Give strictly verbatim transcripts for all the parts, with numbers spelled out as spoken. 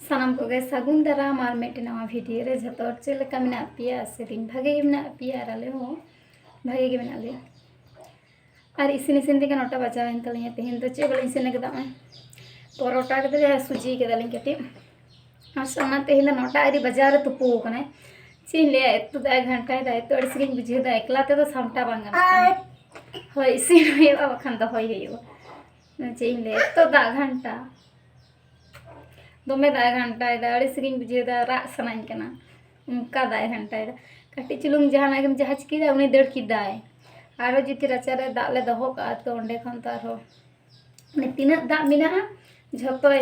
ᱥᱟᱱᱟᱢ ᱠᱚᱜᱮ ᱥᱟᱹᱜᱩᱱ ᱫᱟᱨᱟᱢ ᱟᱨ ᱢᱤᱫᱴᱮᱱ ᱱᱟᱣᱟ ᱵᱷᱤᱰᱤᱭᱳ ᱨᱮ᱾ ᱡᱷᱚᱛᱚ ᱦᱚᱲ ᱪᱮᱫ ᱞᱮᱠᱟ ᱢᱮᱱᱟᱜ ᱯᱮᱭᱟ? ᱟᱥᱟᱭᱟᱹᱫᱟᱹᱧ ᱵᱷᱟᱜᱮ ᱜᱮ ᱢᱮᱱᱟᱜ ᱯᱮᱭᱟ ᱟᱨ ᱟᱞᱮ ᱦᱚᱸ ᱵᱷᱟᱜᱮ ᱜᱮ ᱢᱮᱱᱟᱜ ᱞᱮᱭᱟ᱾ ᱟᱨ ᱤᱥᱤᱱ ᱤᱥᱤᱱ ᱛᱮᱜᱮ ᱱᱚᱴᱟ ᱵᱟᱡᱟᱣᱮᱱ ᱛᱟᱞᱤᱧᱟ᱾ ᱛᱮᱦᱮᱧ ᱫᱚ ᱪᱮᱫ ᱵᱟᱞᱤᱧ ᱤᱥᱤᱱ ᱟᱠᱟᱫᱟ, ᱱᱚᱜᱼᱚᱭ ᱯᱚᱨᱚᱴᱟ ᱠᱟᱛᱮ ᱥᱩᱡᱤ ᱠᱟᱫᱟᱞᱤᱧ ᱠᱟᱹᱴᱤᱡ᱾ ᱟᱨ ᱚᱱᱟ ᱛᱮᱦᱮᱧ ᱫᱚ ᱱᱚᱴᱟ ᱟᱹᱣᱨᱤ ᱵᱟᱡᱟᱣ ᱨᱮ ᱛᱩᱯᱩ ᱟᱠᱟᱱᱟᱭ᱾ ᱪᱮᱫ ᱤᱧ ᱞᱟᱹᱭᱟ, ᱮᱛᱚ ᱫᱟᱜ ᱮ ᱜᱷᱟᱱᱴᱟᱭᱮᱫᱟ, ᱮᱛᱚ ᱟᱹᱲᱤᱥ ᱜᱤᱧ ᱵᱩᱡᱷᱟᱹᱣᱮᱫᱟ, ᱮᱠᱞᱟ ᱛᱮᱫᱚ ᱥᱟᱢᱴᱟᱣ ᱵᱟᱝ ᱜᱟᱱᱚᱜ ᱠᱟᱱᱟ᱾ ᱦᱳᱭ ᱤᱥᱤᱱ ᱦᱩᱭᱩᱜᱼᱟ, ᱵᱟᱠᱷᱟᱱ ᱫᱚᱦᱚᱭ ᱦᱩᱭᱩᱜᱼᱟ᱾ ᱪᱮᱫ ᱤᱧ ᱞᱟᱹᱭᱟ, ᱮᱛᱚ ᱫᱟᱜ ᱜᱷᱟᱱᱴᱟ, ᱫᱚᱢᱮ ᱫᱟᱜ ᱮ ᱜᱷᱟᱱᱴᱟᱭᱮᱫᱟ, ᱟᱹᱲᱤᱥ ᱜᱤᱧ ᱵᱩᱡᱷᱟᱹᱣᱮᱫᱟ, ᱨᱟᱜ ᱥᱟᱱᱟᱧ ᱠᱟᱱᱟ᱾ ᱚᱱᱠᱟ ᱫᱟᱜ ᱮ ᱜᱷᱟᱱᱴᱟᱭᱮᱫᱟ᱾ ᱠᱟᱹᱴᱤᱡ ᱪᱩᱞᱩᱝ ᱡᱟᱦᱟᱱᱟᱜ ᱜᱮᱢ ᱡᱟᱦᱟᱸ ᱪᱤᱠᱟᱹᱭᱮᱫᱟ, ᱩᱱᱤ ᱫᱟᱹᱲ ᱠᱮᱫᱟᱭ᱾ ᱟᱨᱚ ᱡᱩᱫᱤ ᱨᱟᱪᱟᱨᱮ ᱫᱟᱜ ᱞᱮ ᱫᱚᱦᱚ ᱠᱟᱜᱼᱟ, ᱛᱚ ᱚᱸᱰᱮ ᱠᱷᱚᱱ ᱛᱚ ᱟᱨᱦᱚᱸ ᱢᱟᱱᱮ ᱛᱤᱱᱟᱹᱜ ᱫᱟᱜ ᱢᱮᱱᱟᱜᱼᱟ, ᱡᱷᱚᱛᱚᱭ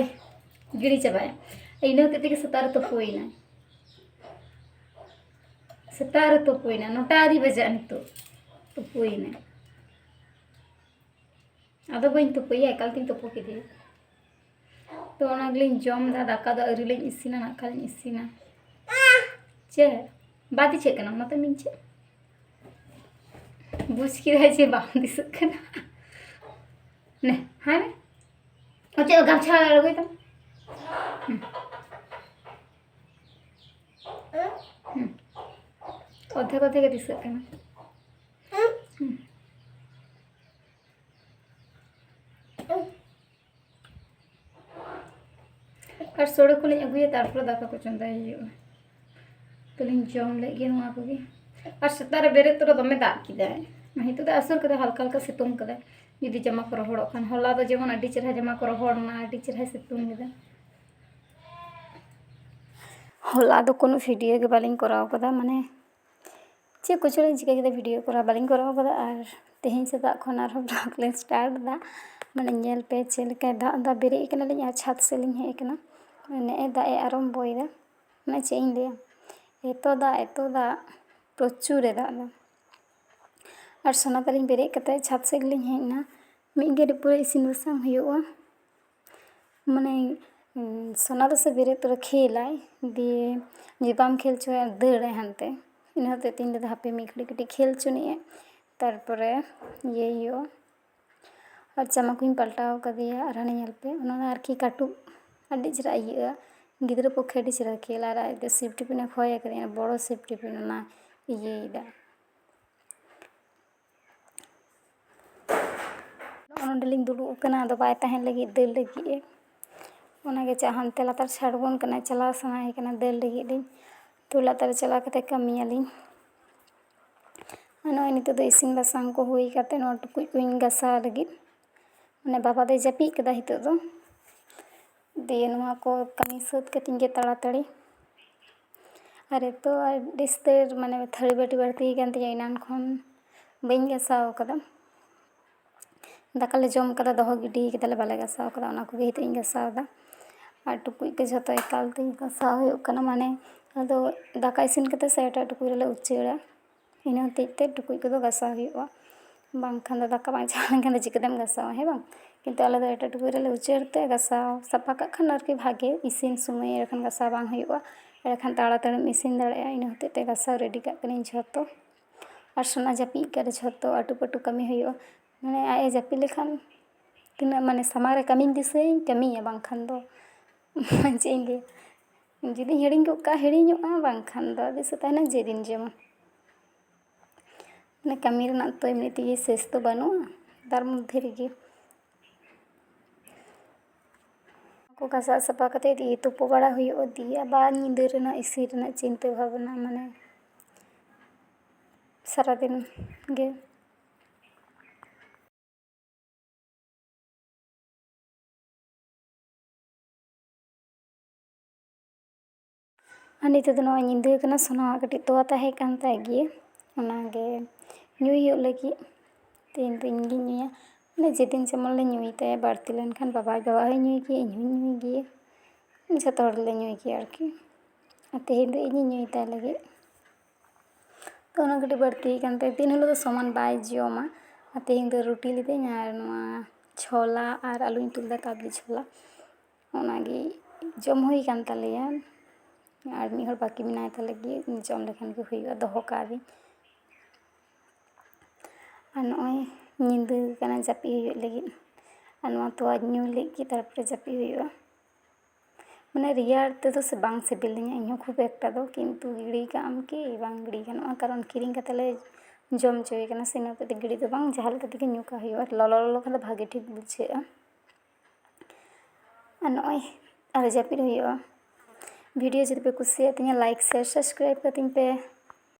ᱜᱤᱰᱤ ᱪᱟᱵᱟᱭᱟ᱾ ᱤᱱᱟᱹ ᱦᱚᱛᱮᱡ ᱛᱮᱜᱮ ᱥᱮᱛᱟᱜ ᱨᱮ ᱛᱩᱯᱩᱭᱮᱱᱟᱭ᱾ ᱥᱮᱛᱟᱜ ᱨᱮ ᱛᱩᱯᱩᱭᱮᱱᱟᱭ, ᱱᱚᱴᱟ ᱟᱹᱣᱨᱤ ᱵᱟᱡᱟᱜᱼᱟ ᱱᱤᱛᱚᱜ ᱛᱩᱯᱩᱭᱮᱱᱟᱭ᱾ ᱟᱫᱚ ᱵᱟᱹᱧ ᱛᱩᱯᱩᱭᱟ, ᱮᱠᱟᱞ ᱛᱤᱧ ᱛᱩᱯᱩ ᱠᱮᱫᱮᱭᱟ᱾ ᱛᱚ ᱚᱱᱟ ᱜᱮᱞᱤᱧ ᱡᱚᱢ ᱮᱫᱟ, ᱫᱟᱠᱟ ᱫᱚ ᱟᱹᱣᱨᱤ ᱞᱤᱧ ᱤᱥᱤᱱᱟ, ᱱᱟᱜ ᱠᱷᱟᱱ ᱞᱤᱧ ᱤᱥᱤᱱᱟ᱾ ᱪᱮᱫ? ᱵᱟᱫᱤ ᱪᱮᱫ ᱠᱟᱱᱟ? ᱚᱱᱟᱛᱮ ᱢᱤᱧ ᱪᱮᱫ? ᱵᱩᱡᱽ ᱠᱮᱫᱟᱭ ᱡᱮ ᱵᱟᱝ ᱫᱤᱥᱟᱹᱜ ᱠᱟᱱᱟ᱾ ᱱᱮ, ᱦᱟᱭ ᱢᱮ᱾ ᱚ, ᱪᱮᱫ ᱜᱟᱢᱪᱷᱟ ᱟᱬᱜᱚᱭ ᱛᱟᱢ? ᱦᱩᱸ᱾ ᱦᱩᱸ᱾ ᱚᱫᱷᱮᱠ ᱚᱫᱷᱮᱠ ᱜᱮ ᱫᱤᱥᱟᱹᱜ ᱠᱟᱱᱟ᱾ ᱦᱩᱸ᱾ ᱟᱨ ᱥᱳᱲᱮ ᱠᱚᱞᱤᱧ ᱟᱹᱜᱩᱭᱟ, ᱛᱟᱨᱯᱚᱨᱮ ᱫᱟᱠᱟ ᱠᱚ ᱪᱚᱸᱫᱟᱭ ᱦᱩᱭᱩᱜᱼᱟ᱾ ᱛᱚᱞᱤᱧ ᱡᱚᱢ ᱞᱮᱫ ᱜᱮ ᱱᱚᱣᱟ ᱠᱚᱜᱮ᱾ ᱟᱨ ᱥᱮᱛᱟᱜ ᱨᱮ ᱵᱮᱨᱮᱫ ᱛᱚᱨᱟ ᱫᱚᱢᱮ ᱫᱟᱜ ᱠᱮᱫᱟᱭ᱾ ᱱᱤᱛᱚᱜ ᱫᱚ ᱟᱹᱥᱩᱲ ᱠᱟᱫᱟᱭ, ᱦᱟᱞᱠᱟ ᱦᱟᱞᱠᱟ ᱥᱤᱛᱩᱝ ᱠᱟᱫᱟᱭ᱾ ᱡᱩᱫᱤ ᱡᱟᱢᱟ ᱠᱚ ᱨᱚᱦᱚᱲᱚᱜ ᱠᱷᱟᱱ, ᱦᱚᱞᱟ ᱫᱚ ᱡᱮᱢᱚᱱ ᱟᱹᱰᱤ ᱪᱮᱦᱨᱟ ᱡᱟᱢᱟ ᱠᱚ ᱨᱚᱦᱚᱲ ᱮᱱᱟ, ᱟᱹᱰᱤ ᱪᱮᱦᱨᱟ ᱥᱤᱛᱩᱝ ᱠᱮᱫᱟ᱾ ᱦᱚᱞᱟ ᱫᱚ ᱠᱳᱱᱳ ᱵᱷᱤᱰᱤᱭᱳ ᱜᱮ ᱵᱟᱹᱞᱤᱧ ᱠᱚᱨᱟᱣ ᱠᱟᱫᱟ, ᱢᱟᱱᱮ ᱪᱮᱫ ᱠᱚᱪᱚ ᱞᱤᱧ ᱪᱤᱠᱟᱹ ᱠᱮᱫᱟ, ᱵᱷᱤᱰᱤᱭᱳ ᱠᱚᱨᱟᱣ ᱵᱟᱹᱞᱤᱧ ᱠᱚᱨᱟᱣ ᱠᱟᱫᱟ᱾ ᱟᱨ ᱛᱮᱦᱮᱧ ᱥᱮᱛᱟᱜ ᱠᱷᱚᱱ ᱟᱨᱦᱚᱸ ᱵᱞᱚᱜᱽ ᱞᱤᱧ ᱥᱴᱟᱨᱴ ᱮᱫᱟ᱾ ᱢᱟᱱᱮ ᱧᱮᱞ ᱯᱮ ᱪᱮᱫ ᱞᱮᱠᱟᱭ ᱫᱟᱜ ᱮᱫᱟ᱾ ᱵᱮᱨᱮᱫ ᱠᱟᱱᱟᱞᱤᱧ ᱟᱨ ᱪᱷᱟᱫᱽ ᱥᱮᱫ ᱞᱤᱧ ᱦᱮᱡ ᱠᱟᱱᱟ᱾ ᱱᱮᱜᱼᱮ ᱫᱟᱜ ᱮ ᱟᱨᱚᱢᱵᱚᱭᱮᱫᱟ᱾ ᱢᱟᱱᱮ ᱪᱮᱫ ᱤᱧ ᱞᱟᱹᱭᱟ, ᱮᱛᱚ ᱫᱟᱜ, ᱮᱛᱚ ᱫᱟᱜ, ᱯᱨᱚᱪᱩᱨ ᱮ ᱫᱟᱜ ᱮᱫᱟ᱾ ᱟᱨ ᱥᱚᱱᱟ ᱛᱟᱹᱞᱤᱧ ᱵᱮᱨᱮᱫ ᱠᱟᱛᱮ ᱪᱷᱟᱫᱽ ᱥᱮᱫ ᱜᱮᱞᱤᱧ ᱦᱮᱡ ᱮᱱᱟ᱾ ᱢᱤᱫ ᱜᱷᱟᱹᱲᱤᱡ ᱯᱚᱨᱮ ᱤᱥᱤᱱ ᱵᱟᱥᱟᱝ ᱦᱩᱭᱩᱜᱼᱟ᱾ ᱢᱟᱱᱮ, ᱩᱸ, ᱥᱚᱱᱟ ᱫᱚ ᱥᱮ ᱵᱮᱨᱮᱫ ᱛᱚᱨᱟ ᱠᱷᱮᱞᱟᱭ, ᱫᱤᱭᱮ ᱡᱩᱫᱤ ᱵᱟᱢ ᱠᱷᱮᱞ ᱦᱚᱪᱚᱭᱟ, ᱫᱟᱹᱲᱟᱭ ᱦᱟᱱᱛᱮ᱾ ᱤᱱᱟᱹ ᱦᱚᱛᱮᱡ ᱛᱮ ᱤᱧ ᱫᱚ ᱦᱟᱯᱮ ᱢᱤᱫ ᱜᱷᱟᱹᱲᱤᱡ ᱠᱟᱹᱴᱤᱡ ᱠᱷᱮᱞ ᱦᱚᱪᱚᱱᱤᱡᱼᱟ, ᱛᱟᱨᱯᱚᱨᱮ ᱤᱭᱟᱹᱭ ᱦᱩᱭᱩᱜᱼᱟ᱾ ᱟᱨ ᱡᱟᱢᱟ ᱠᱚᱧ ᱯᱟᱞᱴᱟᱣ ᱠᱟᱫᱮᱭᱟ, ᱟᱨ ᱦᱟᱱᱮ ᱧᱮᱞ ᱯᱮ, ᱚᱱᱟ ᱟᱨᱠᱤ ᱠᱟᱹᱴᱩᱵ ᱟᱹᱰᱤ ᱪᱮᱦᱨᱟ ᱤᱭᱟᱹᱜᱼᱟ᱾ ᱜᱤᱫᱽᱨᱟᱹ ᱯᱚᱠᱠᱷᱮ ᱟᱹᱰᱤ ᱪᱮᱦᱨᱟ ᱠᱷᱮᱞ, ᱟᱨ ᱟᱡ ᱫᱚ ᱥᱤᱯ ᱴᱤᱯᱤᱱᱮ ᱠᱷᱚᱭ ᱟᱠᱟᱫᱤᱧᱟ, ᱵᱚᱲᱚ ᱥᱤᱯ ᱴᱤᱯᱤᱱ ᱚᱱᱟ ᱤᱭᱟᱹᱭᱮᱫᱟ᱾ ᱱᱚᱸᱰᱮᱞᱤᱧ ᱫᱩᱲᱩᱵ ᱟᱠᱟᱱᱟ, ᱟᱫᱚ ᱵᱟᱭ ᱛᱟᱦᱮᱱ ᱞᱟᱹᱜᱤᱫ, ᱫᱟᱹᱲ ᱞᱟᱹᱜᱤᱫ ᱮ᱾ ᱚᱱᱟᱜᱮ ᱪᱟ ᱦᱟᱱᱛᱮ ᱞᱟᱛᱟᱨ ᱪᱷᱟᱲᱜᱚᱱ ᱠᱟᱱᱟᱭ, ᱪᱟᱞᱟᱣ ᱥᱟᱱᱟᱭᱮ ᱠᱟᱱᱟ ᱫᱟᱹᱲ ᱞᱟᱹᱜᱤᱫ ᱞᱤᱧ᱾ ᱛᱚ ᱞᱟᱛᱟᱨ ᱪᱟᱞᱟᱣ ᱠᱟᱛᱮ ᱠᱟᱹᱢᱤᱭᱟᱞᱤᱧ᱾ ᱟᱨ ᱱᱚᱜᱼᱚᱭ ᱱᱤᱛᱚᱜ ᱫᱚ ᱤᱥᱤᱱ ᱵᱟᱥᱟᱝ ᱠᱚ ᱦᱩᱭ ᱠᱟᱛᱮ ᱱᱚᱣᱟ ᱴᱩᱠᱩᱡ ᱠᱚᱧ ᱜᱟᱥᱟᱣ ᱞᱟᱹᱜᱤᱫ᱾ ᱢᱟᱱᱮ ᱵᱟᱵᱟ ᱫᱚᱭ ᱡᱟᱹᱯᱤᱫ ᱠᱟᱫᱟ ᱱᱤᱛᱚᱜ ᱫᱚ᱾ ᱫᱤᱭᱮ ᱱᱚᱣᱟ ᱠᱚ ᱠᱟᱹᱢᱤ ᱥᱟᱹᱛ ᱠᱟᱹᱛᱤᱧ ᱜᱮ ᱛᱟᱲᱟᱛᱟᱲᱤ᱾ ᱟᱨ ᱱᱤᱛᱚᱜ ᱟᱹᱰᱤ ᱩᱥᱛᱟᱹᱨ ᱢᱟᱱᱮ ᱛᱷᱟᱹᱨᱤ ᱵᱟᱹᱴᱤ ᱵᱟᱹᱲᱛᱤ ᱟᱠᱟᱱ ᱛᱤᱧᱟᱹ, ᱮᱱᱟᱱ ᱠᱷᱚᱱ ᱵᱟᱹᱧ ᱜᱟᱥᱟᱣ ᱠᱟᱫᱟ᱾ ᱫᱟᱠᱟ ᱞᱮ ᱡᱚᱢ ᱠᱟᱫᱟ, ᱫᱚᱦᱚ ᱜᱤᱰᱤ ᱠᱟᱫᱟᱞᱮ, ᱵᱟᱞᱮ ᱜᱟᱥᱟᱣ ᱠᱟᱫᱟ, ᱚᱱᱟ ᱠᱚᱜᱮ ᱱᱤᱛᱚᱜ ᱤᱧ ᱜᱟᱥᱟᱣ ᱮᱫᱟ᱾ ᱟᱨ ᱴᱩᱠᱩᱡ ᱠᱚ ᱡᱷᱚᱛᱚ ᱮᱠᱟᱞ ᱛᱮᱜᱮ ᱜᱟᱥᱟᱣ ᱦᱩᱭᱩᱜ ᱠᱟᱱᱟ, ᱢᱟᱱᱮ ᱟᱫᱚ ᱫᱟᱠᱟ ᱤᱥᱤᱱ ᱠᱟᱛᱮ ᱥᱮ ᱮᱴᱟᱜ ᱴᱩᱠᱩᱡ ᱨᱮᱞᱮ ᱩᱪᱟᱹᱲᱟ᱾ ᱤᱱᱟᱹ ᱦᱚᱛᱮᱡ ᱛᱮ ᱴᱩᱠᱩᱡ ᱠᱚᱫᱚ ᱜᱟᱥᱟᱣ ᱦᱩᱭᱩᱜᱼᱟ, ᱵᱟᱝᱠᱷᱟᱱ ᱫᱚ ᱫᱟᱠᱟ ᱵᱟᱝ ᱪᱟᱞᱟᱣ ᱞᱮᱱᱠᱷᱟᱱ ᱫᱚ ᱪᱤᱠᱟᱹᱛᱮᱢ ᱜᱟᱥᱟᱣᱟ, ᱦᱮᱸ ᱵᱟᱝ? ᱠᱤᱱᱛᱩ ᱟᱞᱮ ᱫᱚ ᱮᱴᱟᱜ ᱴᱩᱠᱩᱡ ᱨᱮᱞᱮ ᱩᱪᱟᱹᱲ ᱛᱮ ᱜᱟᱥᱟᱣ ᱥᱟᱯᱷᱟ ᱠᱟᱜ ᱠᱷᱟᱱ ᱟᱨᱠᱤ ᱵᱷᱟᱜᱮ, ᱤᱥᱤᱱ ᱥᱚᱢᱚᱭ ᱮᱸᱰᱮᱠᱷᱟᱱ ᱜᱟᱥᱟᱣ ᱵᱟᱝ ᱦᱩᱭᱩᱜᱼᱟ, ᱮᱸᱰᱮᱠᱷᱟᱱ ᱛᱟᱲᱟᱛᱟᱲᱤᱢ ᱤᱥᱤᱱ ᱫᱟᱲᱮᱭᱟᱜᱼᱟ᱾ ᱤᱱᱟᱹ ᱦᱚᱛᱮᱡ ᱛᱮ ᱜᱟᱥᱟᱣ ᱨᱮᱰᱤ ᱠᱟᱜ ᱠᱟᱹᱱᱟᱹᱧ ᱡᱷᱚᱛᱚ᱾ ᱟᱨ ᱥᱳᱱᱟ ᱡᱟᱹᱯᱤᱫ ᱠᱟᱜ ᱨᱮ ᱡᱷᱚᱛᱚ ᱟᱹᱴᱩ ᱯᱟᱹᱴᱩ ᱠᱟᱹᱢᱤ ᱦᱩᱭᱩᱜᱼᱟ, ᱢᱟᱱᱮ ᱟᱡ ᱮ ᱡᱟᱹᱯᱤᱫ ᱞᱮᱠᱷᱟᱱ ᱛᱤᱱᱟᱹᱜ ᱢᱟᱱᱮ ᱥᱟᱢᱟᱝ ᱨᱮ ᱠᱟᱹᱢᱤᱧ ᱫᱤᱥᱟᱹᱭᱟᱹᱧ, ᱠᱟᱹᱢᱤᱭᱟ, ᱵᱟᱝᱠᱷᱟᱱ ᱫᱚ ᱪᱮᱫ ᱤᱧ ᱞᱟᱹᱭᱟ, ᱡᱩᱫᱤᱧ ᱦᱤᱲᱤᱧ ᱜᱚᱫ ᱠᱟᱜᱼᱟ, ᱦᱤᱲᱤᱧᱚᱜᱼᱟ, ᱵᱟᱝᱠᱷᱟᱱ ᱫᱚ ᱫᱤᱥᱟᱹ ᱛᱟᱦᱮᱱᱟ ᱡᱮᱫᱤᱱ ᱡᱮᱢᱚᱱ᱾ ᱢᱟᱱᱮ ᱠᱟᱹᱢᱤ ᱨᱮᱱᱟᱜ ᱛᱚ ᱮᱢᱱᱤ ᱛᱮᱜᱮ ᱥᱮᱥ ᱫᱚ ᱵᱟᱹᱱᱩᱜᱼᱟ, ᱛᱟᱨ ᱢᱚᱫᱽᱫᱷᱮ ᱨᱮᱜᱮ ᱠᱚ ᱜᱷᱟᱥᱟᱣ ᱥᱟᱯᱷᱟ ᱠᱟᱛᱮ ᱫᱤᱭᱮ ᱛᱩᱯᱩ ᱵᱟᱲᱟ ᱦᱩᱭᱩᱜᱼᱟ, ᱫᱤᱭᱮ ᱟᱵᱟᱨ ᱧᱤᱫᱟᱹ ᱨᱮᱱᱟᱜ ᱤᱥᱤᱱ ᱨᱮᱱᱟᱜ ᱪᱤᱱᱛᱟᱹ ᱵᱷᱟᱵᱽᱱᱟ, ᱢᱟᱱᱮ ᱥᱟᱨᱟᱫᱤᱱ ᱜᱮ᱾ ᱟᱨ ᱱᱤᱛᱚᱜ ᱫᱚ ᱱᱚᱜᱼᱚᱭ ᱧᱤᱫᱟᱹ ᱠᱟᱱᱟ, ᱥᱳᱱᱟᱣᱟᱜ ᱠᱟᱹᱴᱤᱡ ᱛᱚᱣᱟ ᱛᱟᱦᱮᱸ ᱠᱟᱱ ᱛᱟᱭ ᱜᱮ, ᱚᱱᱟᱜᱮ ᱧᱩᱭ ᱦᱩᱭᱩᱜ ᱞᱟᱹᱜᱤᱫ᱾ ᱛᱮᱦᱮᱧ ᱫᱚ ᱤᱧᱜᱤᱧ ᱧᱩᱭᱟ, ᱢᱟᱱᱮ ᱡᱮᱫᱤᱱ ᱡᱮᱢᱚᱱ ᱞᱮ ᱧᱩᱭ ᱛᱟᱭᱟ, ᱵᱟᱹᱲᱛᱤ ᱞᱮᱱᱠᱷᱟᱱ ᱵᱟᱵᱟ, ᱵᱟᱵᱟ ᱦᱚᱸᱭ ᱧᱩᱭ ᱜᱮᱭᱟ, ᱤᱧ ᱦᱚᱸᱧ ᱧᱩᱭ ᱜᱮᱭᱟ, ᱡᱷᱚᱛᱚ ᱦᱚᱲ ᱜᱮᱞᱮ ᱧᱩᱭ ᱜᱮᱭᱟ ᱟᱨᱠᱤ᱾ ᱟᱨ ᱛᱮᱦᱮᱧ ᱫᱚ ᱤᱧᱤᱧ ᱧᱩᱭ ᱛᱟᱭ ᱞᱟᱹᱜᱤᱫ᱾ ᱛᱚ ᱚᱱᱟ ᱠᱟᱹᱴᱤᱡ ᱵᱟᱹᱲᱛᱤ ᱠᱟᱱ ᱛᱟᱭᱟ, ᱫᱤᱱ ᱦᱤᱞᱳᱜ ᱫᱚ ᱥᱚᱢᱟᱱ ᱵᱟᱭ ᱡᱚᱢᱟ᱾ ᱟᱨ ᱛᱮᱦᱮᱧ ᱫᱚ ᱨᱩᱴᱤ ᱞᱤᱫᱟᱹᱧ ᱟᱨ ᱱᱚᱣᱟ ᱪᱷᱚᱞᱟ ᱟᱨ ᱟᱹᱞᱩᱧ ᱩᱛᱩ ᱞᱮᱫᱟ, ᱠᱟᱵᱽᱞᱤ ᱪᱷᱚᱞᱟ, ᱚᱱᱟᱜᱮ ᱡᱚᱢ ᱦᱩᱭ ᱠᱟᱱ ᱛᱟᱞᱮᱭᱟ᱾ ᱟᱨ ᱢᱤᱫ ᱦᱚᱲ ᱵᱟᱹᱠᱤ ᱢᱮᱱᱟᱭ ᱛᱟᱞᱮ ᱜᱮ, ᱡᱚᱢ ᱞᱮᱠᱷᱟᱱ ᱜᱮ ᱦᱩᱭᱩᱜᱼᱟ, ᱫᱚᱦᱚ ᱠᱟᱜᱼᱟ ᱞᱤᱧ᱾ ᱟᱨ ᱱᱚᱜᱼᱚᱭ ᱧᱤᱫᱟᱹ ᱠᱟᱱᱟ, ᱡᱟᱹᱯᱤᱫ ᱦᱩᱭᱩᱜ ᱞᱟᱹᱜᱤᱫ᱾ ᱟᱨ ᱱᱚᱣᱟ ᱛᱚᱣᱟ ᱧᱩ ᱞᱟᱹᱜᱤᱫ ᱛᱟᱨᱯᱚᱨᱮ ᱡᱟᱹᱯᱤᱫ ᱦᱩᱭᱩᱜᱼᱟ᱾ ᱢᱟᱱᱮ ᱨᱮᱭᱟᱲ ᱛᱮᱫᱚ ᱥᱮ ᱵᱟᱝ ᱥᱤᱵᱤᱞ ᱞᱤᱧᱟ ᱤᱧᱦᱚᱸ ᱠᱷᱩᱵ ᱮᱠᱴᱟ ᱫᱚ, ᱠᱤᱱᱛᱩ ᱜᱤᱲᱤ ᱠᱟᱜ ᱟᱢ ᱠᱤ ᱵᱟᱝ ᱜᱤᱲᱤ ᱜᱟᱱᱚᱜᱼᱟ, ᱠᱟᱨᱚᱱ ᱠᱤᱨᱤᱧ ᱠᱟᱛᱮ ᱞᱮ ᱡᱚᱢ ᱦᱚᱪᱚᱭᱮ ᱠᱟᱱᱟ ᱥᱮ, ᱤᱱᱟᱹ ᱦᱚᱛᱮᱡ ᱛᱮ ᱜᱤᱲᱤ ᱫᱚ ᱵᱟᱝ, ᱡᱟᱦᱟᱸ ᱞᱮᱠᱟ ᱛᱮᱜᱮ ᱧᱩ ᱠᱟᱜ ᱦᱩᱭᱩᱜᱼᱟ, ᱟᱨ ᱞᱚᱞᱚ ᱞᱚᱞᱚ ᱠᱷᱟᱱ ᱫᱚ ᱵᱷᱟᱜᱮ ᱴᱷᱤᱠ ᱵᱩᱡᱷᱟᱹᱜᱼᱟ᱾ ᱟᱨ ᱱᱚᱜᱼᱚᱭ ᱟᱨ ᱡᱟᱹᱯᱤᱫ ᱦᱩᱭᱩᱜᱼᱟ᱾ ᱵᱷᱤᱰᱤᱭᱳ ᱡᱩᱫᱤ ᱯᱮ ᱠᱩᱥᱤᱭᱟᱜ ᱛᱤᱧᱟᱹ, ᱞᱟᱭᱤᱠ, ᱥᱮᱭᱟᱨ, ᱥᱟᱵᱥᱠᱨᱟᱭᱤᱵ ᱠᱟᱹᱛᱤᱧ ᱯᱮ᱾